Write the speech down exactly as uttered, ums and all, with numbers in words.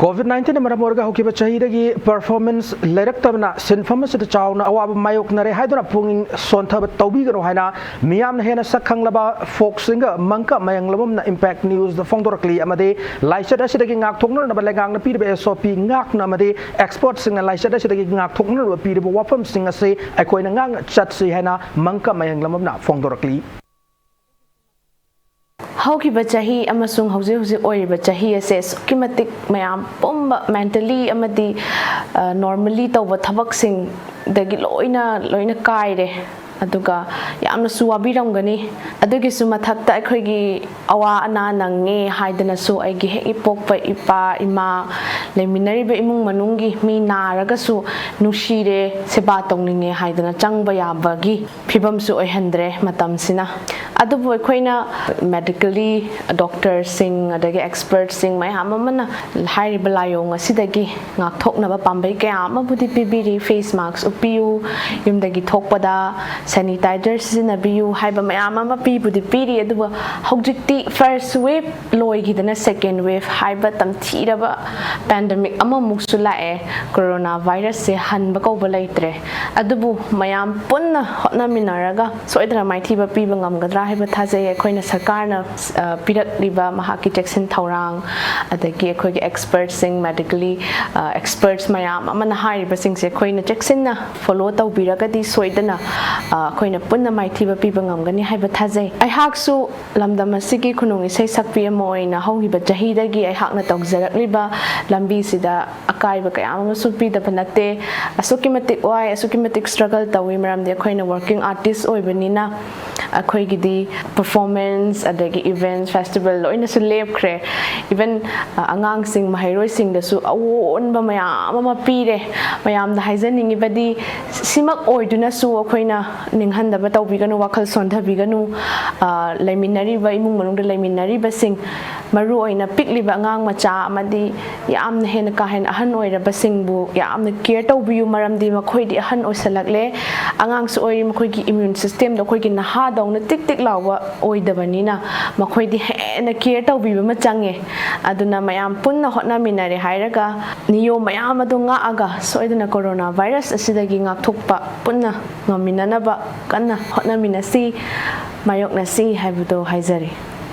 COVID ꯅꯥꯏꯟꯇꯤꯟꯅ ꯃꯔꯝ ꯑꯣꯏꯔꯒ ꯍꯧꯈꯤꯕ ꯆꯍꯤꯗꯒꯤ ꯄꯔꯐꯣꯔꯃꯦꯟꯁ ꯂꯩꯔꯛꯇꯕꯅ ꯁꯤꯟꯐꯝ ꯑꯁꯤꯗ ꯆꯥꯎꯅ ꯑꯋꯥꯕ ꯃꯥꯌꯣꯛꯅꯔꯦ ꯍꯥꯏꯗꯨꯅ ꯄꯨꯛꯅꯤꯡ ꯁꯣꯟꯊꯕ ꯇꯧꯕꯤꯒꯅꯨ ꯍꯥꯏꯅ ꯃꯤꯌꯥꯝꯅ ꯍꯦꯟꯅ ꯁꯛ ꯈꯪꯂꯕ ꯐꯣꯛ ꯁꯤꯡꯒꯔ ꯃꯪꯀ ꯃꯌꯥꯡꯂꯝꯕꯝꯅ ꯏꯝꯄꯦꯛ ꯅ꯭ꯌꯨꯁꯇ ꯐꯣꯡꯗꯣꯔꯛꯂꯤ꯫ ꯑꯃꯗꯤ ꯂꯥꯏꯆꯠ ꯑꯁꯤꯗꯒꯤ ꯉꯥꯛꯊꯣꯛꯅꯅꯕ ꯂꯩꯉꯥꯛꯅ ꯄꯤꯔꯤꯕ ꯑꯦꯁ ꯑꯣ ꯄꯤ ꯉꯥꯛꯅ ꯑꯃꯗꯤ ꯑꯦꯛꯁꯄꯔꯠꯁꯤꯡꯅ ꯂꯥꯏꯆꯠ ꯑꯁꯤꯗꯒꯤ ꯉꯥꯛꯊꯣꯛꯅꯅꯕ ꯄꯤꯔꯤꯕ ꯋꯥꯐꯝꯁꯤꯡ ꯑꯁꯤ ꯑꯩꯈꯣꯏꯅ ꯉꯥꯛꯅ ꯆꯠꯁꯤ ꯍꯥꯏꯅ ꯃꯪꯀ ꯃꯌꯥꯡꯂꯝꯕꯝꯅ ꯐꯣꯡꯗꯣꯔꯛꯂꯤ꯫ ꯍꯧꯈꯤꯕ ꯆꯍꯤ ꯑꯃꯁꯨꯡ ꯍꯧꯖꯤꯛ ꯍꯧꯖꯤꯛ ꯑꯣꯏꯔꯤꯕ ꯆꯍꯤ ꯑꯁꯦ ꯑꯁꯨꯛꯀꯤ ꯃꯇꯤꯛ ꯃꯌꯥꯝ ꯄꯨꯝꯕ ꯃꯦꯟꯇꯦꯜꯂꯤ ꯑꯃꯗꯤ ꯅꯣꯔꯃꯦꯜꯂꯤ ꯇꯧꯕ ꯊꯕꯛꯁꯤꯡꯗꯒꯤ ꯂꯣꯏꯅ ꯂꯣꯏꯅ ꯀꯥꯏꯔꯦ꯫ ꯑꯗꯨꯒ ꯌꯥꯝꯅꯁꯨ ꯋꯥꯕꯤꯔꯝꯒꯅꯤ꯫ ꯑꯗꯨꯒꯤꯁꯨ ꯃꯊꯛꯇ ꯑꯩꯈꯣꯏꯒꯤ ꯑꯋꯥ ꯑꯅꯥ ꯅꯪꯉꯦ ꯍꯥꯏꯗꯅꯁꯨ ꯑꯩꯒꯤ ꯍꯦꯛ ꯏꯄꯣꯛꯄ ꯏꯄꯥ ꯏꯃꯥ, ꯂꯩꯃꯤꯟꯅꯔꯤꯕ ꯏꯃꯨꯡ ꯃꯅꯨꯡꯒꯤ ꯃꯤ ꯅꯥꯔꯒꯁꯨ ꯅꯨꯡꯁꯤꯔꯦ, ꯁꯦꯕꯥ ꯇꯧꯅꯤꯡꯉꯦ ꯍꯥꯏꯗꯅ ꯆꯪꯕ ꯌꯥꯕꯒꯤ ꯐꯤꯕꯝꯁꯨ ꯑꯣꯏꯍꯟꯗ꯭ꯔꯦ ꯃꯇꯝꯁꯤꯅ꯫ ꯑꯗꯨꯕꯨ ꯑꯩꯈꯣꯏꯅ ꯃꯦꯗꯤꯀꯦꯜꯂꯤ ꯗꯣꯛꯇꯔꯁꯤꯡ ꯑꯗꯒꯤ ꯑꯦꯛꯁꯄꯔꯠꯁꯤꯡ ꯃꯌꯥꯝ ꯑꯃꯅ ꯍꯥꯏꯔꯤꯕ ꯂꯥꯏꯑꯣꯡ ꯑꯁꯤꯗꯒꯤ ꯉꯥꯛꯊꯣꯛꯅꯕ ꯄꯥꯝꯕꯩ ꯀꯌꯥ ꯑꯃꯕꯨꯗꯤ ꯄꯤꯕꯤꯔꯤ꯫ ꯐꯦꯁ ꯃꯥꯛꯁ ꯎꯞꯄꯤꯌꯨ, ꯌꯨꯝꯗꯒꯤ ꯊꯣꯛꯄꯗ ꯁꯦꯅꯤꯇꯥꯏꯖꯔ ꯁꯤꯖꯤꯟꯅꯕꯤꯌꯨ ꯍꯥꯏꯕ ꯃꯌꯥꯝ ꯑꯃ ꯄꯤꯕꯨꯗꯤ ꯄꯤꯔꯤ꯫ ꯑꯗꯨꯕꯨ ꯍꯧꯖꯤꯛꯇꯤ ꯐꯥꯔꯁ ꯋꯦꯕ ꯂꯣꯏꯈꯤꯗꯅ ꯁꯦꯀꯦꯟ ꯋꯦꯕ ꯍꯥꯏꯕ ꯇꯝꯊꯤꯔꯕ ꯄꯦꯟꯗꯦꯃꯤꯛ ꯑꯃꯃꯨꯛꯁꯨ ꯂꯥꯛꯑꯦ꯫ ꯀꯣꯔꯣꯅꯥ ꯚꯥꯏꯔꯁꯁꯦ ꯍꯟꯕ ꯀꯧꯕ ꯂꯩꯇ꯭ꯔꯦ꯫ ꯑꯗꯨꯕꯨ ꯃꯌꯥꯝ ꯄꯨꯟꯅ ꯍꯣꯠꯅꯃꯤꯟꯅꯔꯒ ꯁꯣꯏꯗꯅ ꯃꯥꯏꯊꯤꯕ ꯄꯤꯕ ꯉꯝꯒꯗ꯭ꯔꯥ ꯍꯥꯏꯕ ꯊꯥꯖꯩ꯫ ꯑꯩꯈꯣꯏꯅ ꯁꯔꯀꯥꯔꯅ, ꯑ, ꯄꯤꯔꯛꯂꯤꯕ ꯃꯍꯥꯛꯀꯤ ꯆꯦꯛꯁꯤꯟ ꯊꯧꯔꯥꯡ, ꯑꯗꯒꯤ ꯑꯩꯈꯣꯏꯒꯤ ꯑꯦꯛꯁꯄꯔꯠꯁꯤꯡ, ꯃꯦꯗꯤꯀꯦꯜꯂꯤ, ꯑ, ꯑꯦꯛꯁꯄꯔꯠꯁ ꯃꯌꯥꯝ ꯑꯃꯅ ꯍꯥꯏꯔꯤꯕꯁꯤꯡꯁꯦ ꯑꯩꯈꯣꯏꯅ ꯆꯦꯛꯁꯤꯟꯅ ꯐꯣꯂꯣ ꯇꯧꯕꯤꯔꯒꯗꯤ ꯁꯣꯏꯗꯅ, ꯑ, ꯑꯩꯈꯣꯏꯅ ꯄꯨꯟꯅ ꯃꯥꯏꯊꯤꯕ ꯄꯤꯕ ꯉꯝꯒꯅꯤ ꯍꯥꯏꯕ ꯊꯥꯖꯩ꯫ ꯑꯩꯍꯥꯛꯁꯨ ꯂꯝꯗꯝ ꯑꯁꯤꯒꯤ ꯈꯨꯅꯨꯡ ꯏꯁꯩ ꯁꯛꯄꯤ ꯑꯃ ꯑꯣꯏꯅ ꯍꯧꯈꯤꯕ ꯆꯍꯤꯗꯒꯤ ꯑꯩꯍꯥꯛꯅ ꯇꯧꯖꯔꯛꯂꯤꯕ ꯂꯝꯕꯤꯁꯤꯗ ꯑꯀꯥꯏꯕ ꯀꯌꯥ ꯑꯃꯁꯨ ꯄꯤꯗꯕ ꯅꯠꯇꯦ꯫ ꯑꯁꯨꯛꯀꯤ ꯃꯇꯤꯛ ꯋꯥꯏ, ꯑꯁꯨꯛꯀꯤ ꯃꯇꯤꯛ ꯁ꯭ꯇ꯭ꯔꯒꯜ ꯇꯧꯏ, ꯃꯔꯝꯗꯤ ꯑꯩꯈꯣꯏꯅ ꯋꯥꯔꯀꯤꯡ ꯑꯥꯔꯇꯤꯁ ꯑꯣꯏꯕꯅꯤꯅ꯫ ꯑꯩꯈꯣꯏꯒꯤꯗꯤ ꯄꯔꯐꯣꯔꯃꯦꯟꯁ, ꯑꯗꯒꯤ ꯏꯚꯦꯟꯠꯁ, ꯐꯦꯁꯇꯤꯚꯦꯜ ꯂꯣꯏꯅꯁꯨ ꯂꯦꯞꯈ꯭ꯔꯦ꯫ ꯏꯚꯟ, ꯑ, ꯑꯉꯥꯡꯁꯤꯡ, ꯃꯍꯩꯔꯣꯏꯁꯤꯡꯗꯁꯨ ꯑꯑꯣꯟꯕ ꯃꯌꯥꯝ ꯑꯃ ꯄꯤꯔꯦ꯫ ꯃꯌꯥꯝꯗ ꯍꯥꯏꯖꯅꯤꯡꯉꯤꯕꯗꯤ, ꯁꯤꯃꯛ ꯑꯣꯏꯗꯨꯅꯁꯨ ꯑꯩꯈꯣꯏꯅ ꯅꯤꯡꯍꯟꯗꯕ ꯇꯧꯕꯤꯒꯅꯨ, ꯋꯥꯈꯜ ꯁꯣꯟꯊꯕꯤꯒꯅꯨ꯫ ꯑ, ꯂꯩꯃꯤꯟꯅꯔꯤꯕ, ꯏꯃꯨꯡ ꯃꯅꯨꯡꯗ ꯂꯩꯃꯤꯟꯅꯔꯤꯕꯁꯤꯡ, ꯃꯔꯨ ꯑꯣꯏꯅ ꯄꯤꯛꯂꯤꯕ ꯑꯉꯥꯡ ꯃꯆꯥ ꯑꯃꯗꯤ ꯌꯥꯝꯅ ꯍꯦꯟꯅ ꯀꯥ ꯍꯦꯟꯅ ꯑꯍꯟ ꯑꯣꯏꯔꯕꯁꯤꯡꯕꯨ ꯌꯥꯝꯅ ꯀꯦꯌꯔ ꯇꯧꯕꯤꯌꯨ, ꯃꯔꯝꯗꯤ ꯃꯈꯣꯏꯗꯤ ꯑꯍꯟ ꯑꯣꯏꯁꯜꯂꯛꯂꯦ, ꯑꯉꯥꯡꯁꯨ ꯑꯣꯏꯔꯤ, ꯃꯈꯣꯏꯒꯤ ꯏꯃ꯭ꯌꯨꯟ ꯁꯤꯁꯇꯦꯝꯗꯣ ꯑꯩꯈꯣꯏꯒꯤ ꯅꯍꯥꯗꯧꯅ ꯇꯤꯛ ꯇꯤꯛ ꯂꯥꯎꯕ ꯑꯣꯏꯗꯕꯅꯤꯅ ꯃꯈꯣꯏꯗꯤ ꯍꯦꯟꯅ ꯀꯦꯌꯔ ꯇꯧꯕꯤꯕ ꯑꯃ ꯆꯪꯉꯦ꯫ ꯑꯗꯨꯅ ꯃꯌꯥꯝ ꯄꯨꯟꯅ ꯍꯣꯠꯅꯃꯤꯟꯅꯔꯦ ꯍꯥꯏꯔꯒ ꯅꯤꯌꯣꯝ ꯃꯌꯥꯝ ꯑꯗꯨ ꯉꯥꯛꯑꯒ ꯁꯣꯏꯗꯅ ꯀꯣꯔꯣꯅꯥ ꯚꯥꯏꯔꯁ ꯑꯁꯤꯗꯒꯤ ꯉꯥꯛꯊꯣꯛꯄ ꯄꯨꯟꯅ ꯉꯝꯃꯤꯟꯅꯅꯕ ꯀꯟꯅ ꯍꯣꯠꯅꯃꯤꯟꯅꯁꯤ, ꯃꯥꯌꯣꯛꯅꯁꯤ ꯍꯥꯏꯕꯗꯣ ꯍꯥꯏꯖꯔꯤ꯫